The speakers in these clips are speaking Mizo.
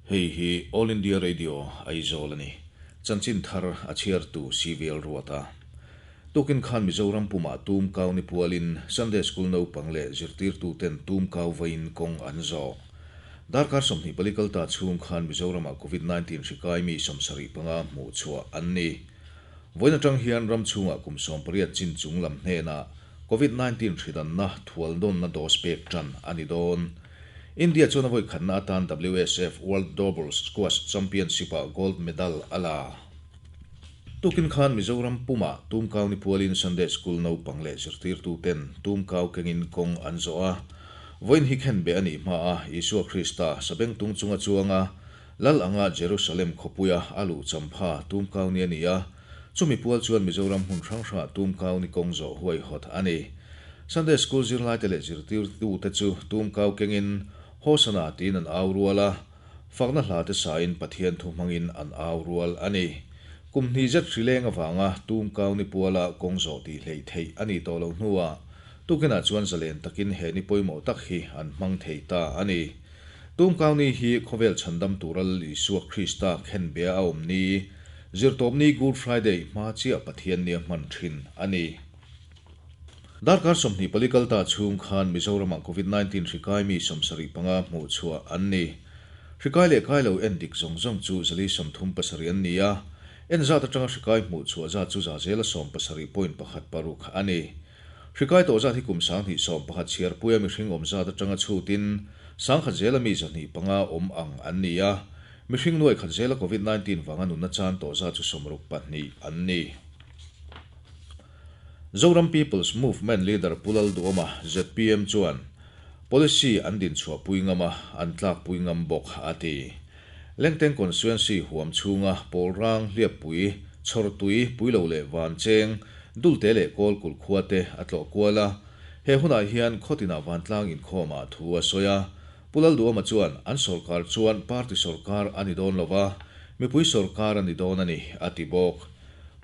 Hei hi All India Radio Aizawl a ni. Chanchin thar a chhiartu CVL Ruata. Tukin khan Mizoram pumah tum kau ni pualin Sunday School naupang leh zirtirtuten tum kau vain kawng an zawh. Darkar 24 kal ta chhung khan Mizoramah Covid 19 hri kai mi 75 hmuh chhuah an ni. Vawiin atang hian ram chhungah kum 18 chin chung lam hnenah Covid 19 hri danna thual nawnna dose pek tan a ni dawn. India chuan a vawi khatna atan WSF World Doubles Squash Championship-ah gold medal a la. Tukin khan Mizoram pumah tumkau ni pualin Sunday School naupang leh zirtirtuten tumkau kengin kawng an zawh a. Vawiin hi khenbeh a nih hma a, Isua Krista sabengtung chunga chuanga Lal anga Jerusalem khawpuia a luh champha tumkau ni a ni a. Chumi pual chuan Mizoram hmun hrang hrangah tumkau ni kawng zawh huaihawt a ni. Sunday School zirlaite leh zirtirtute chu tumkau kengin Hosana tiin an au rual a, fakna hlate sain Pathian thu hmangin an au rual a ni. Kum hnih zet hrileng avanga tumkau ni puala kawng zawh tih hleih theih a nih tawh loh hnuah tukinah chuan zalen takin he ni pawimawh tak hi an hmang thei ta a ni. Tumkau ni hi khawvel chhandam tura Lal Isua Krista khenbeh a awm ni, Zirtawpni Good Friday hma chiah Pathian nia hman thin a ni. Darkar 24 kal ta chhung khan Mizoramah Covid 19 hri kai mi 75 hmuh chhuah an ni. Hri kai leh kai lo en dik zawng zawng chu 137 an ni a. En zat atanga hri kai hmuh chhuah zat chu 7.16% a ni. Hri kai tawh zat hi kum 2011 chhiarpuia mihring awm zat atanga chhutin 10,000 mi 25 awm ang an ni a. Mihring nuai khat zela Covid 19 wanga nunna chan tawh zat chu 62 an ni. Zoram People's Movement leader Pulal Duoma ZPM chuan policy an din chhuah pui ngam a, an tlak pui ngam bawk a ti. Lengteng constituency huam chhunga Pawlrang, Hliappui, Chhawrtui, Puilo leh Vancheng, Dulte leh Kawlkulh khua te a tlawh kual a. He hunah hian khawtinah vantlang inkhawmah thu a sawi a. Pulal Duoma chuan an sorkar chuan party sorkar a ni dawn lova, mipui sorkar a ni dawn a ni a ti bawk.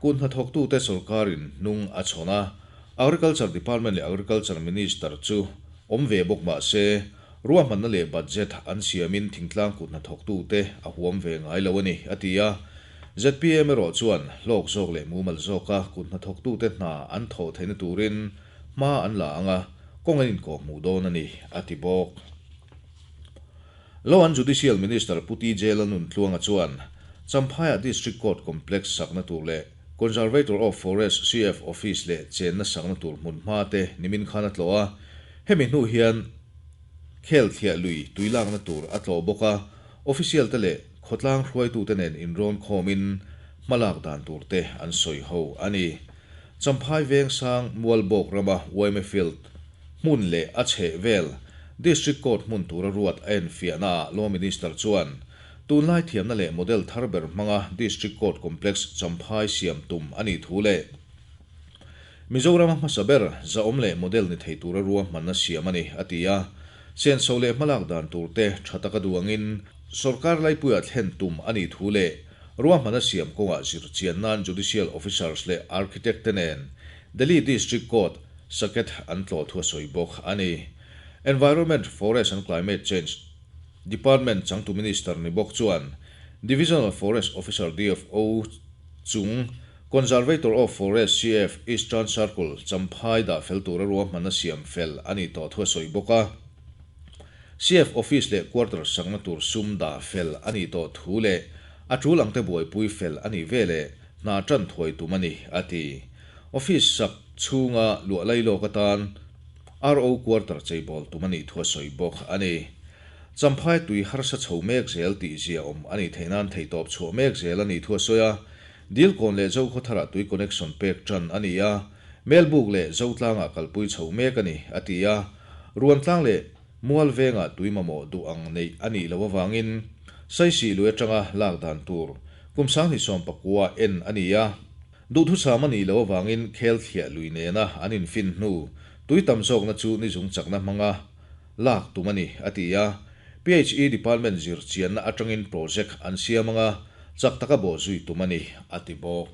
Kut hnathawktute sorkarin hnung a chhawn a, Agriculture Department leh Agriculture Minister chu awm ve bawk mah se, ruahmanna leh budget an siamin thingtlang kut hnathawktute a huam ve ngai lo a ni, a ti a. ZPM erawh chuan hlawk zawk leh mumal zawka kut hnathawktute hna an thawh theihna turin hma an la ang a, kawng an inkawhhmuh dawn a ni, a ti bawk. Law and Judicial Minister Pu TJ Lalnuntluanga chuan Champhaiah District Court Complex sakna tur leh Conservator of Forest, CF, Office leh chenna sakna tur hmun hma te nimin khan a tlawh a. Hemi hnu hian khel thliah lui tui lakna tur a tlawh bawk a, official te leh khawtlang hruaitute nen inrawn khawmin hmalak dan tur te an sawi ho a ni. Champhai Vengsang Mualbawk rama YMA Field hmun leh a chheh vel District Court hmun tura ruat a enfiahnaah Law Minister chuan tunlai thiamna leh model thar ber hmanga District Court Complex Champhai siam tum a nih thu leh Mizoram a hmasa ber zahawm leh model ni thei tura ruahmanna siam a ni, a ti a. Senso leh hmalak dan turte tha taka duangin sorkar laipuiah thlen tum a nih thu leh ruahmanna siam kawngah zirchian nan Judicial Officers leh Architect te nen Delhi District Court Saket an tlawh thu a sawi bawk a ni. Environment, Forest and Climate Change Department changtu Minister ni bawk chuan Divisional Forest Officer, DFO, chung Conservator of Forest, CF, Eastern Circle, Champhai dah fel tura ruahmanna siam fel a nih tawh thu a sawi bawk a. CF Office leh Quarter sakna tur sum dah fel a nih tawh thu leh a tul angte buaipui fel a nih veleh hna tan thuai tum a ni, a ti. Office sak chhunga luah lai lawk atan RO Quarter cheibawl tum a nih thu a sawi bawk a ni. Champhai tui harsa chho mek zel tih zia awm a nih theih nan theihtawp chhuah mek zel a nih thu a sawi a. Dilkawn leh Zokhawtharah tui connection pek tan a ni a, Melbuk leh Zotlangah kalpui chho mek a ni, a ti a. Ruantlang leh Mual vengah tui mamawh duh ang neih a nih loh avangin Saisih lui atanga lak dan tur kum 2019 en a ni a. Duhthusam a nih loh avangin khel thliah lui nena an infin hnu tui tam zawkna chu nizung chakna hmanga lak tum a ni, a ti a. PHE Department zir chianna atangin project an siam anga chak taka bawh zui tum a ni, a ti bawk.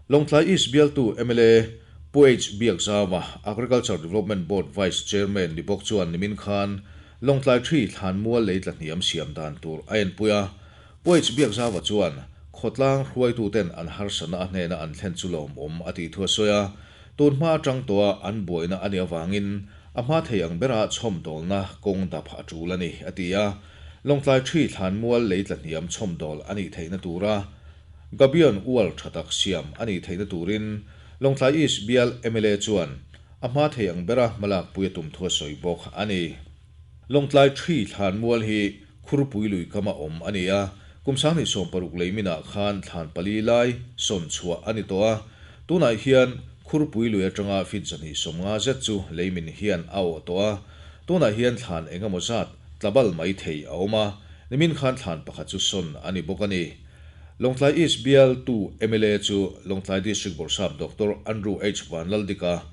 Lawngtlai East bialtu mla Pu H Biakzama, Agriculture Development Board Vice Chairman ni bawk chuan nimin khan Lawngtlai Three thlanmual lei tlahniam siam dan tur a enpui a. Pu H Biakzauva chuan khawtlang hruaituten an harsatna a hnena an thlen chu lawmawm a tih thu a sawi a, tun hma atang tawha an buaina a nih avangin a hma thei ang bera chhawmdawlna kawng dap a tul a ni, a ti a. Lawngtlai Three thlanmual lei tlahniam chhawmdawl a nih theihna tura Gabion Wall tha tak siam a nih theihna turin Lawngtlai East bial mla chuan a hma thei ang bera hmalakpui a tum thu a sawi bawk a ni. Lawngtlai Three thlanmual hi Khurpui lui kama awm a ni a, kum 2060 lei minah khan thlan pali lai sawn chhuah a ni tawh a, tunah hian Khurpui lui atanga feet 250 zet chu lei min hian a awh tawh a, tunah hian thlan eng emaw zat tlabal mai thei a awm a, nimin khan thlan pakhat chu sawn a ni bawk a ni. Lawngtlai East bial tu mla chu Lawngtlai District Bawrhsap Doctor Andrew H Vanlaldika,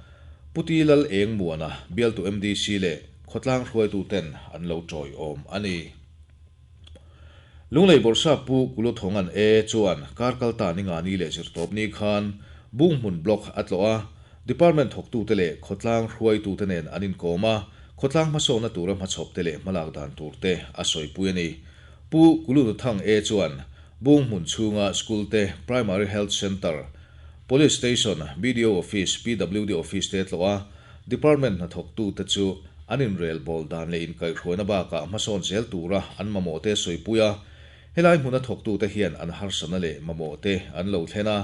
Pu Ti Lal Eng Muana bialtu MDC leh khawtlang hruaituten an lo tawiawm a ni. Lunglei Bawrhsap Pu Kuluthongan E chuan kar kalta ni nga ni leh zirtawp ni khan Bunghmun Block a tlawh a, Department thawktute leh khawtlang hruaitute nen an inkawm a, khawtlang hmasawhna tura hmachhawpte leh hmalak dan turte a sawipui a ni. Pu Kuluthang E chuan Bunghmun chhunga School te, Primary Health Centre, Police Station, BDO Office, PWD Office te tlawh a, Department hnathawktute chu an inrelbawl dan leh inkaihhruaina bakah hmasawn zel tura an mamawhte sawipui a, helai hmuna thawktute hian an harsatna leh mamawhte an lo thlen a,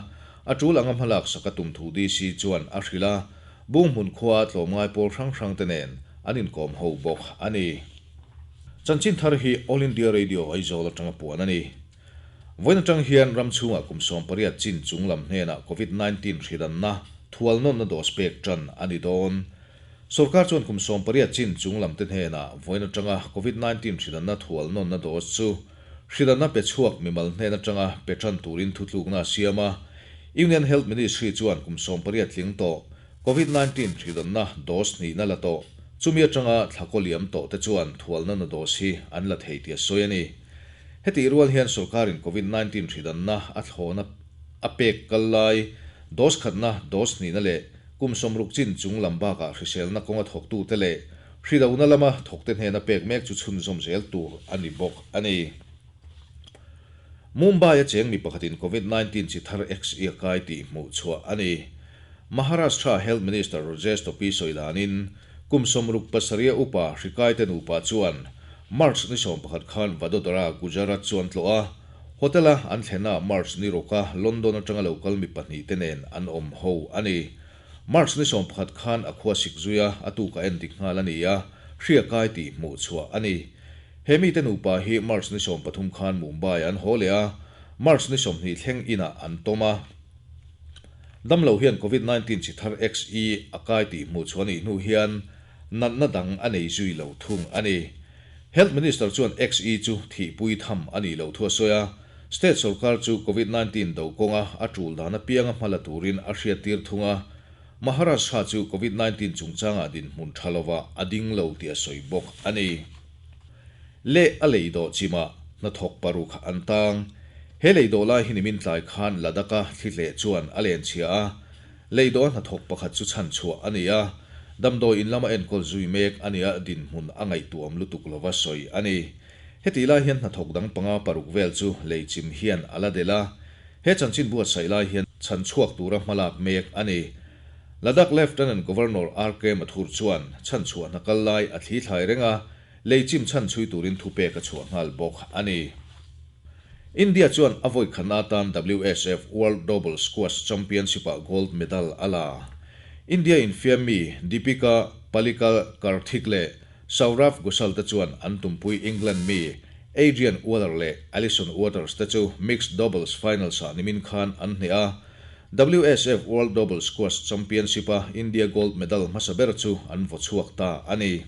a tul anga hmalak sak a tum thu DC chuan a hrilh a, Bunghmun khua tlawmngai pawl hrang hrangte nen an inkawm ho bawk a ni. Chanchin thar hi All India Radio Aizawl atanga puan a ni. Vawiin atang hian ram chhungah kum 18 chin chung lam hnenah Covid 19 hridanna thualnawnna dose pek tan a ni dawn. Sorkar chuan kum 18 chin chung lamte hnenah vawiin atanga Covid 19 hridanna thualnawnna dose chu hridanna pe chhuak mimal hnen atanga pe tan turin thutlukna a siam a. Union Health Ministry chuan kum 18 tling tawh Covid 19 hridanna dose hnihna la tawh chumi atanga thlakawliam tawh te chuan thualnawnna dose hi an la thei tih a sawi a ni. Heti rual hian sorkarin Covid 19 hridanna a thlawhna a pek kal lai, dose khatna, dose hnihna leh kum 60 chin chung lam bakah hriselna kawnga thawktute leh hridona lama thawkte hnena pek mek chu chhunzawm zel tur a ni bawk a ni. Mumbai a cheng mi pakhatin Covid 19 chi thar XE a kai tih hmuh chhuah a ni. Maharashtra Health Minister Rajesh Tope sawi danin kum 67 a upa hrikaite nupa chuan March ni 11 khan Vadodara, Gujarat chu an tlawh a, hotel-a an thlenna March ni rawka London atanga lo kal mi pahnih te nen an awm ho a ni. March ni 11 khan a khua sik zui a, a tuka en dik nghal a ni a, hria kai tih hmuh chhuah a ni. He mite nupa hi March ni 13 khan Mumbai an haw leh a, March ni 20 thleng inah an tawm a. Damlo hian Covid 19 chi thar XE a kai tih hmuh chhuah a nih hnu hian natna dang a nei zui lo thung a ni. Health Minister chuan XE chu thihpui tham a nih loh thu a sawi a, state sorkar chu Covid 19 do kawnga a tul dan apianga hmala turin a hriattir thung a, Maharashtra chu Covid 19 chungchangah dinhmun tha lova a ding lo tih a sawi bawk a ni. Le a lei dawh chimah hnathawk paruk an tang. He lei dawh lai hi nimin tlai khan Ladakh-a thlihleh chuan a len chhia a, lei dawh a hnathawk pakhat chu chhan chhuah a ni a, damdawi in lama enkawl zui mek a ni a, dinhmun a ngaihtuam lutuk lova sawi a ni. Heti lai hian hnathawk dang panga paruk vel chu lei chim hian a la del a, he chanchin buatsaih lai hian chhan chhuak tura hmalak mek a ni. Ladakh Lieutenant Governor R K Mathur chuan chhan chhuah hna kal lai a thli thlai reng a, lei chim chhan chhui turin thupek a chhuah nghal bawk a ni. India chuan a vawi khatna atan WSF World Double Squash Championship-ah gold medal a la. India infiam mi Deepika Pallikal Karthik leh Saurav Ghosal te chuan an tumpui England mi Adrian Waller leh Alison Waters te chu mixed doubles finals-ah nimin khan an hneh a. WSF World Double Squash Championship-a India gold medal hmasa ber chu an vaw chhuak ta a ni.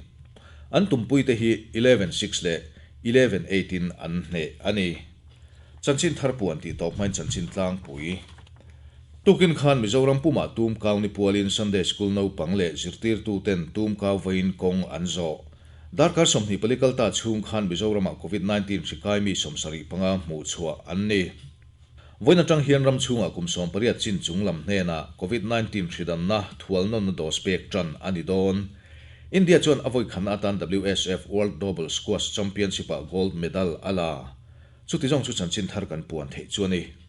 An tumpui te hi 11-6 leh 11-8 in an hneh a ni. Chanchin thar puan tih tawp hmain chanchin tlangpui. Tukin khan Mizoram pumah tum kau ni pualin Sunday School naupang leh zirtirtuten tum kau vawiin kawng an zawh. Darkar 24 kal ta chhung khan Mizoramah Covid 19 hri kai mi 75 hmuh chhuah an ni. Vawiin atang hian ram chhungah kum 18 chin chung lam hnenah Covid 19 hri danna thualnawnna dose pek tan a ni dawn. India chuan a vawi khatna atan WSF World Double Squash Championship-ah gold medal a la. Chuti zawng chu chanchin thar kan puan theih chu a ni.